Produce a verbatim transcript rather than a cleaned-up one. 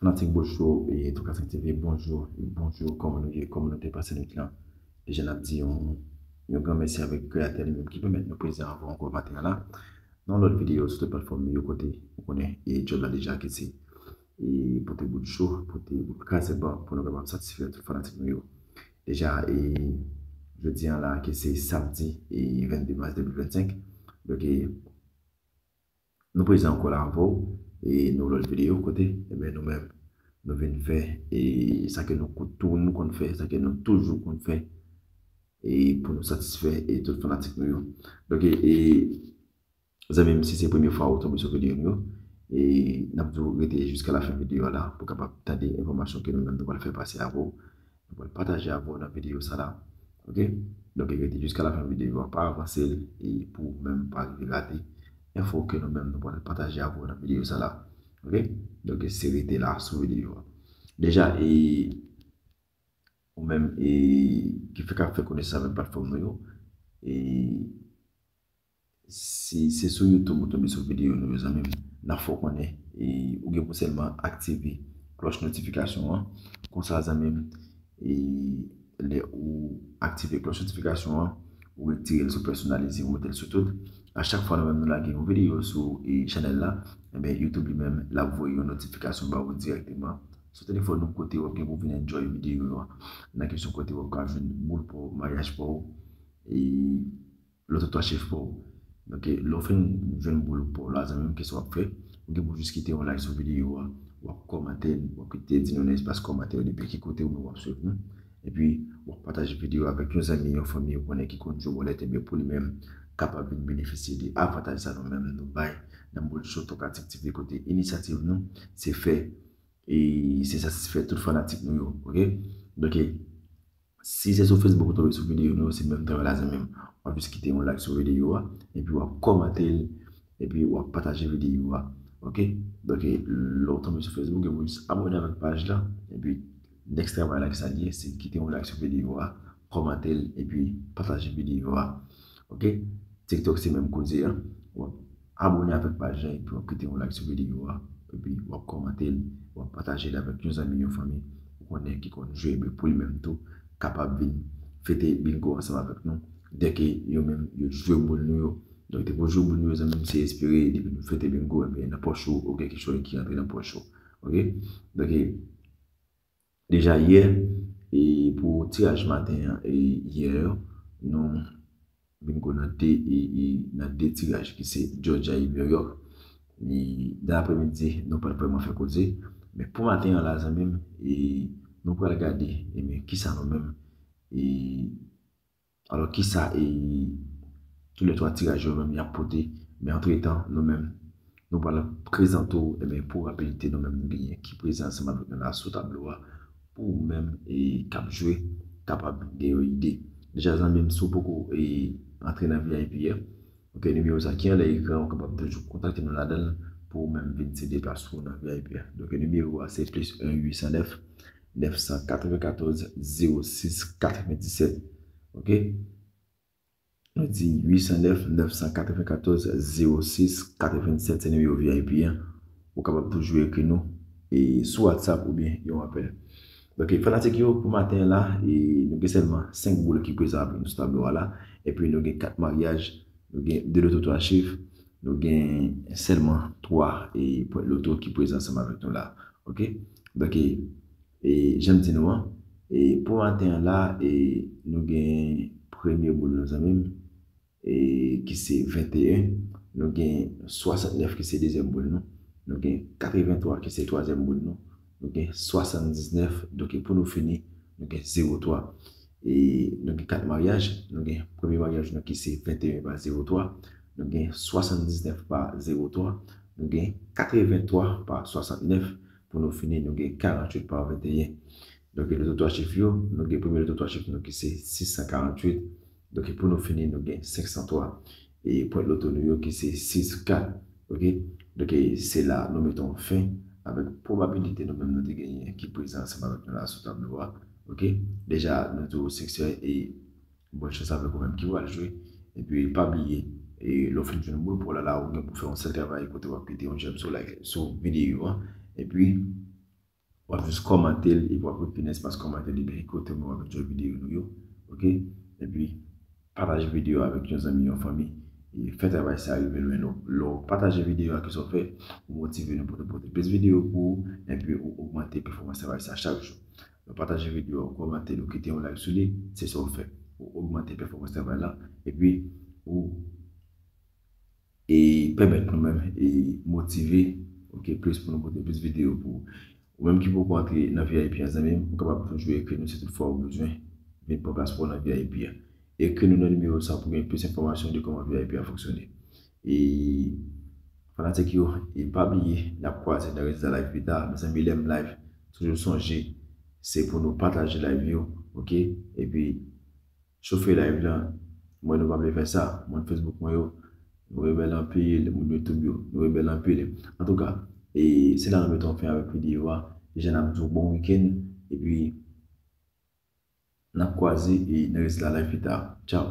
Fanatik Boul Show e Tokasik T V, bonjou, bonjou, kòman nou ye, kòman nou te pase nwit lan? Deja n ap di yon, yon gran mèsi avèk Kreyatè li menm ki pèmèt nou prezan avè w ankò maten an la. Nan lòt videyo sou tout platfòm nou yo kote ou konnen e djòb la deja ki se e pote boul cho, pote boul kraze ban pou nou kapab satisfè tout fanatik nou yo. Deja, e jodi an la, ki se samdi e vennde mas de mil vennsenk. Donk, e, nou prezan ankò la avè w, e nan lòt videyo kote, ebyen, nou menm, nou vin fè e sa ke nou kou-, tou-, nou konn fè, sa ke nou toujou konn fè, e pou nou satisfè e tout fanatik nou yo. Donk, e, e zanmi m, si se premye fwa ou tonbe sou videyo nou yo, e n ap di w rete jiska lafen videyo a la pou w kapab tande enfòmasyon ke nou menm nou pral fè pase avè w. Nou pral pataje avè w nan videyo sa la. Oke? Donk, rete jiska lafen videyo a, pa avanse l, e pou w menm pa rive rate enfo ke nou menm nou pral pataje avè w nan videyo sa la. Oke? Donk, se rete la sou videyo a. Deja, e ou menm, e ki fèk ap fè konesans avèk platfòm nou yo, e si se sou YouTube ou tonbe sou videyo nou yo, zanmi m, n ap fè w konnen, e ou gen pou sèlman aktive klòch notifikasyon an. Konsa, zanmi m, e lè ou aktive klòch notifikasyon an, ou retire l sou pèsonalize, ou mete l sou tout. A chak fwa nou menm nou lage yon videyo sou e chanèl la, ebyen, YouTube li menm, l ap voye yon notifikasyon ba ou dirèkteman sou telefòn ou, kote w ap gen pou vin enjoy videyo yo a. Nan kesyon kote w ap ka jwenn boul pa w, maryaj pa w, e loto twa chif pa w. Donk, lè w fin jwenn boul pa w la, zanmi m, kisa w ap fè? Ou gen pou jis kite yon like sou videyo a, w ap kòmante l, w ap kite di nou nan espas kòmantè yo depi ki kote ou menm w ap swiv nou. Epi, w ap pataje videyo a avèk yon zanmi, yon fanmi ou konnen ki konn jwe bòlèt, ebyen, pou li menm kapab vin benefisye de avantaj sa nou menm nou bay nan Boul Show Tokasik T V, kote inisyativ nou, se fè, e se satisfè tout fanatik nou yo, oke? Donk, si se sou Facebook ou tonbe sou videyo nou, se menm travay la, zanmi m. W ap jis kite yon like sou videyo a, epi w ap kòmante l, epi w ap pataje videyo a. Oke? Donk, lè w tonbe sou Facebook, ou jis abòne avèk paj la, epi next travay la ki sa l ye, se kite yon like sou videyo a, kòmante l, epi pataje videyo a. Oke? TikTok se menm koze a. W ap abòne avèk paj la, epi w ap kite yon like sou videyo a, epi w ap kòmante l, w ap pataje l avèk yon zanmi, yon fanmi ou konnen ki konn jwe, epi pou li menm tou kapab vin fete bingo ansanm avèk nou. Dèke yo menm, yo jwe boul nou yo. Donk, depi w jwe boul nou yo, zanmi m, se espere, depi nou fete bingo, ebyen, nan pòch ou, ou gen kèk chòy ki rantre nan pòch ou. Oke? Donk, deja yè, e pou tiraj maten an, e yè, nou bingo nan de, e, e nan de tiraj ki se Georgia e New York. E nan aprèmidi, nou pa t vrèman fè koze. Men pou maten an la, zanmi m, e nou pral gade, ebyen, kisa nou menm, e alò, kisa, e tou lè twa tiraj yo menm y ap pote? Men antretan, nou menm, nou pral prezante w, ebyen, pou rapidite, nou menm nou genyen ki prezan ansanm avèk nou la sou tablo a, pou ou menm, e k ap jwe, kapab gen yon ide. Deja, zanmi m, si w poko, e antre nan V I P a, oke, nimewo sa ki anlè ekran, ou kapab toujou kontakte nou ladan l pou ou menm vin sede plas ou nan V I P a. Donk, nimewo a se plis en uit san nèf, nèf san katrevenkatòz, zewo sis, katrevendiset. Oke? Nou di uit san nèf, nèf san katrevenkatòz, zewo sis, katrevendiset, se nimewo V I P an. Ou kapab toujou ekri nou, e sou WhatsApp oubyen yon apèl. Donk, fanatik yo, pou maten an la, e nou gen sèlman senk boul ki prezan avèk nou sou tablo a la. Epi nou gen kat maryaj, nou gen de loto twa chif, nou gen sèlman twa, e pwent loto ki prezan ansanm avèk nou la. Oke? Donk, e, jan m di nou an, e pou maten an la, e nou gen premye boul nou, zanmi m, e ki se venteyen, nou gen swasantnèf ki se dezyèm boul nou, nou gen katreventwa ki se twazyèm boul nou, nou gen swasanndiznèf, donk pou nou fini, nou gen zewo twa. E nou gen kat maryaj, nou gen premye maryaj nou ki se venteyen pa zewo twa, nou gen swasanndiznèf pa zewo twa, nou gen katreventwa pa swasantnèf, pou nou fini, nou gen karanntuit pa venteyen. Donk, loto twa chif yo, nou gen premye loto twa chif nou ki se sis san karanntuit. Donk, pou nou fini, nou gen senk san twa. E pwent loto nou yo ki se sis kat. Oke? Donk, se la nou mete yon fen avèk pwobabilite nou menm nou te genyen ki prezan ansanm avèk nou la sou tablo a. Oke? Deja, nou di w siksè e bòn chans avèk ou menm ki pral jwe. Epi, pa bliye, e lè w fin jwenn boul pa w la, la, ou gen pou fè yon sèl travay kote w ap kite yon j'aime sou like, sou videyo an. Epi, w ap jis kòmante l, epi w ap repi nan espas kòmantè li, ebyen kote w ap enjoy videyo nou yo, oke? Epi, pataje videyo avèk yon zanmi, yon fanmi, e fè travay sa rive lwen nou. Lè w pataje videyo a, kisa w fè? Ou motive nou pou nou pote plis videyo pou ou, epi ou ogmante pèfòmans travay sa chak jou. Lè w pataje videyo a, ou kòmante l, ou kite yon like sou li, se sa w fè. Ou ogmante pèfòmans travay la, epi ou e pèmèt nou menm e motive, oke, plis pou nou pote plis videyo pou ou. Ou menm ki poko antre nan V I P a, zanmi m, ou kapab toujou ekri nou si toutfwa ou bezwen vin pran plas pa w nan V I P a. Ekri nou nan nimewo sa pou gen plis enfòmasyon de kòman V I P a fonksyone. E fanatik yo, e pa bliye, n ap kwaze nan rezilta live pita. Mezanmi, lè m live, toujou sonje, se pou nou pataje live yo, oke? Epi, chofe live lan, mwen nou pa vle fè sa. Moun Facebook mwen yo, nou rebèl anpil, moun YouTube yo, nou rebèl anpil. Antouka, e se la nou mete yon fen avèk videyo a. Jan n ap di w bon wikenn, epi n ap kwaze e nan rezilta live pita. Tchaw!